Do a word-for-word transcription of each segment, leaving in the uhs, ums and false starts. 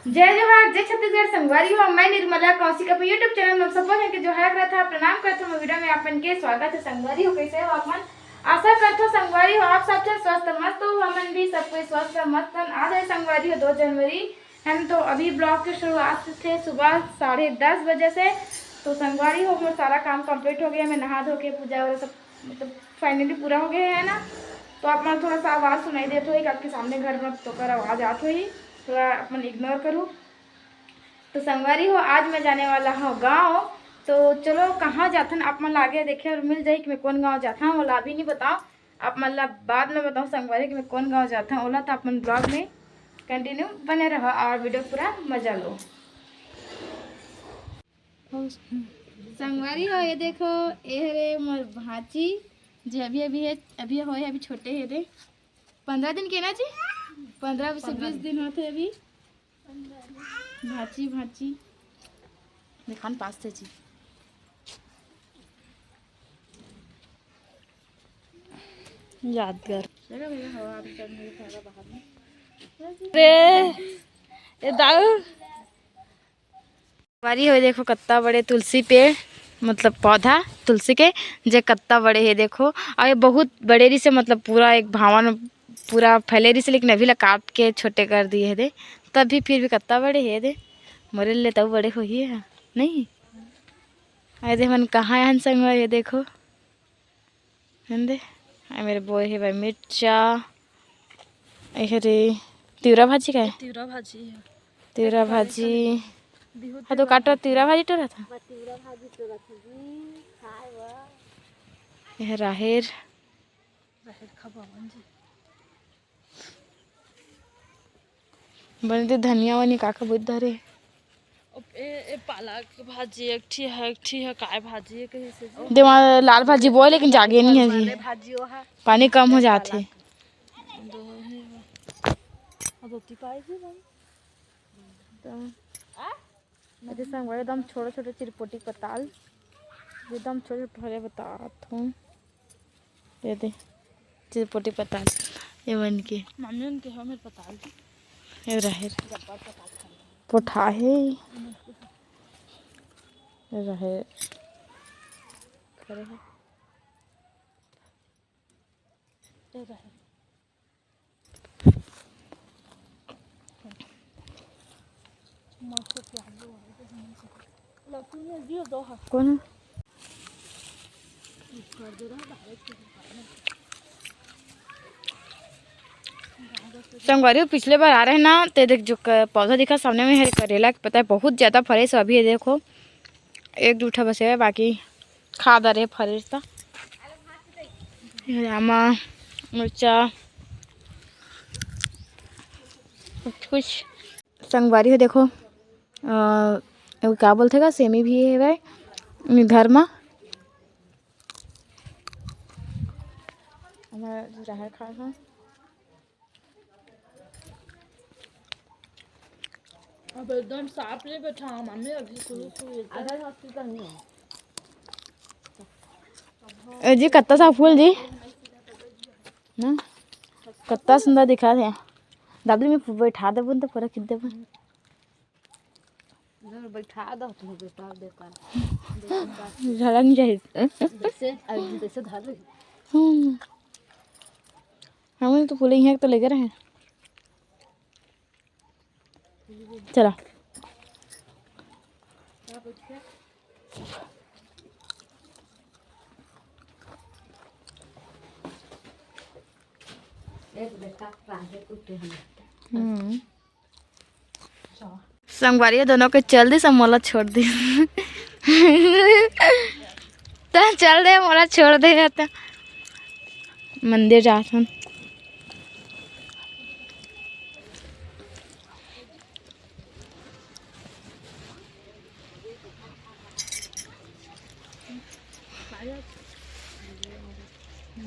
जय जोहार, जय छत्तीसगढ़। संगवारी हो, मैं निर्मला कौशिक अपन YouTube चैनल में सबो झन के जोहार करत हव, प्रणाम करत हव। मोर वीडियो में आप मन के स्वागत हे। संगवारी हो, कैसे हो आप मन? आशा करत हव संगवारी हो आप सब झन स्वस्थ मस्त हो, हमन भी सब कोई स्वस्थ मस्त हन। आज हे संगवारी हो दो जनवरी, है ना? तो अभी ब्लॉग के शुरुआत थे सुबह साढ़े दस बजे से। तो संगवारी हो, मोर सारा काम कंप्लीट हो गया, मैं नहा धो के पूजा वगैरह सब मतलब फाइनली पूरा हो गया है ना। तो आप मन थोड़ा सा आवाज़ सुनाई देत होही, आपके सामने घर में तो कर आवाज़ आत होही, थोड़ा अपन इग्नोर करूँ। तो संगवारी हो, आज मैं जाने वाला हूँ गाँव। तो चलो, कहाँ जाथन आप मन ला आगे देखे और मिल जाही कि मैं कौन गाँव जाथन, ओला अभी नहीं बताओ, आप मन ला बाद में बताओ संगवारी कि मैं कौन गाँव जाथन ओला। तो आप मन ब्लॉग में कंटिन्यू बने रहो और वीडियो पूरा मजा लो। संगवारी हो, ये देखो, ये हरे मोर भांची, जे अभी अभी है, अभी होए है, अभी छोटे हे रे, पंद्रह दिन के ना जी, पंद्रह से बीस दिन होते अभी। भांची, भांची, देखान पास थे जी। यादगार। देखो भैया, हवा आ रही है, मेरे सारा बाहर में। रे, ए दाऊ। बारी हो देखो, कत्ता बड़े तुलसी पेड़, मतलब पौधा तुलसी के, जे कत्ता बड़े हे देखो। और ये बहुत बड़े रहिसे, मतलब पूरा एक भावन पूरा फैले रहिसे, लेकिन अभी ला काट के छोटे कर दिए हे दे, तब भी फिर भी कत्ता बड़े हे दे। मोरे ले तब बड़े होही है, नहीं? अरे दे, मन कहाँ आन संगवारी, ये देखो। हंदे, आ मेरे बोए हे भाई मिर्चा, ए हरे तिवरा भाजी का है? तिवरा भाजी है। तिवरा भाजी। बिहू हाँ, तो काटो, तिवरा भाजी टोरा था। बस तिवरा भाजी टोरा था जी, खाए बा। यह राहेर। राहेर खाबो मन जी। बने ते धनिया वनिया का का बोइद धरे। ए, ए पालक भाजी एक ठी है, एक ठी है, काय भाजी है कहीं से जी? देवा लाल भाजी बोए, लेकिन जागे नहीं है जी। वाले भाजी वो है। पानी कम हो जात हे। पालक। दो है वो। अब रोटी पाएगी भाई। तो आ? अरे संगवारी, एकदम छोटे छोटे चिरपोटी पताल, एकदम छोटे छोटे हरे बतात हूँ। ये दे, चिरपोटी पताल, ये मन के। मम्मी उनके हो मेरे पताल। ये राहेर। जब्बर पताल खाने। पोठा है। ये राहेर। खड़े हैं। ये राहेर। कौन? संगवारी हो, पिछले बार आ रहे ना, ते देख जो क-, पौधा दिखा सामने में है करेला के पता है, बहुत ज़्यादा फरे से। अभी ये देखो, एक दू ठा बसे है, बाकी खा दे रहे फरे तो। ये रामा, मिर्चा, कुछ कुछ। संगवारी हो देखो, अ, वो का बोलथे का, सेमी भी हे भाई, घर मा। हमारा राहर खा था। अब एकदम साफ ले बैठा हूँ मम्मी, अभी शुरू शुरू एकदम। अगर हॉस्पिटल नहीं है। ए जी, कत्ता सा फूल जी ना, कत्ता सुंदर दिखा थे। दादी में बैठा देबो न तो पूरा खींच देबो। इधर बैठा दो तुम बेटा, बेकार। झड़न जाए। जैसे, अभी जैसे धर रही। हम्म। हमें तो फूले यहाँ तो लगे रहे। चला। हम्म। संगवारी दोनों के चल दिस, मोला छोड़ दिस। त चल दे, मोला छोड़ दे, त मंदिर जाथन।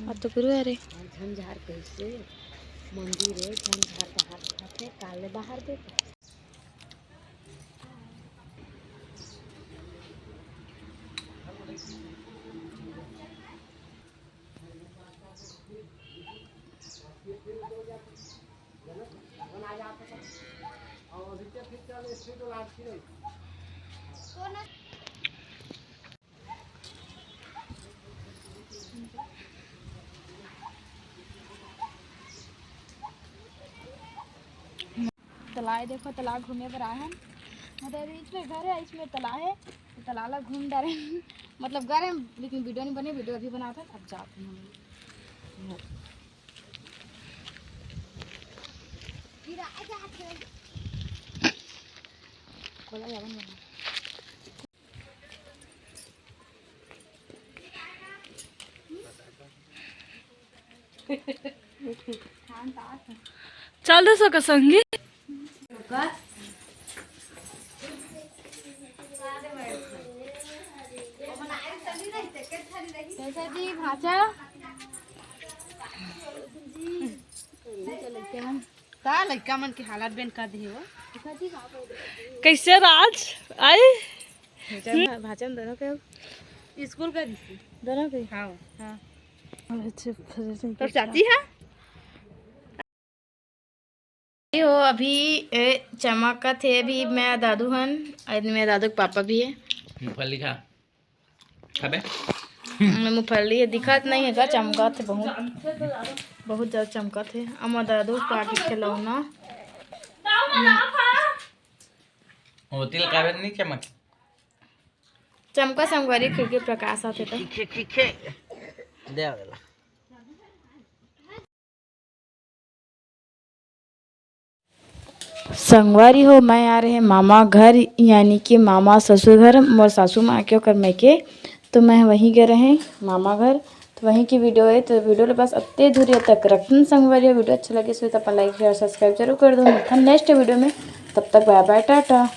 अब तो गुरु अरे। झंझार कैसे मंदिर है, झंझार बाहर दिखाते, काले बाहर देता। तलाव देखो, तलाव घूमे बर आए हन। मतलब, इसमें घर है, इसमें तलाव है, तो तलाव ला घूम डारे। मतलब, घर है, लेकिन वीडियो नहीं बने, वीडियो अभी बनाते हैं, अब जाते हैं हम लोग। खोला जावन वाला। चल दे सका संगी। कैसा जी भाचा? का लइका मन के हालत बेन कर दे हो। कैसे राज आई? भाचन, भाचन दोनों के स्कूल का दिसी। दोनों के? हाँ। हाँ। अच्छा, फिर तोर चाची है? हो अभी ए, चमकत हे अभी मैं दादू हन, अउ मैं दादू के पापा भी है। मूंगफली खा। खाबे? मूंगफली है, दिखत नहीं है का, चमकत है बहुत, बहुत ज्यादा चमकत है। अमर दादू पार्टी खिलौना। होती लगा नहीं चमक। चमका संगवारी खिड़की प्रकाश आते तो। खींचे, खींचे। दे आवेला। संगवारी हो, मैं आ रहे मामा घर, यानी कि मामा ससुर घर, मोर सासू माँ के ओकर मायके। तो मैं वहीं गए रहे मामा घर, तो वहीं की वीडियो है। तो वीडियो ला बस अत्ते दूरिया तक रखन संगवारी हो। वीडियो अच्छा लगे तो अपन लाइक, शेयर, सब्सक्राइब जरूर कर दो। मिलथन नेक्स्ट वीडियो में, तब तक बाय बाय, टाटा।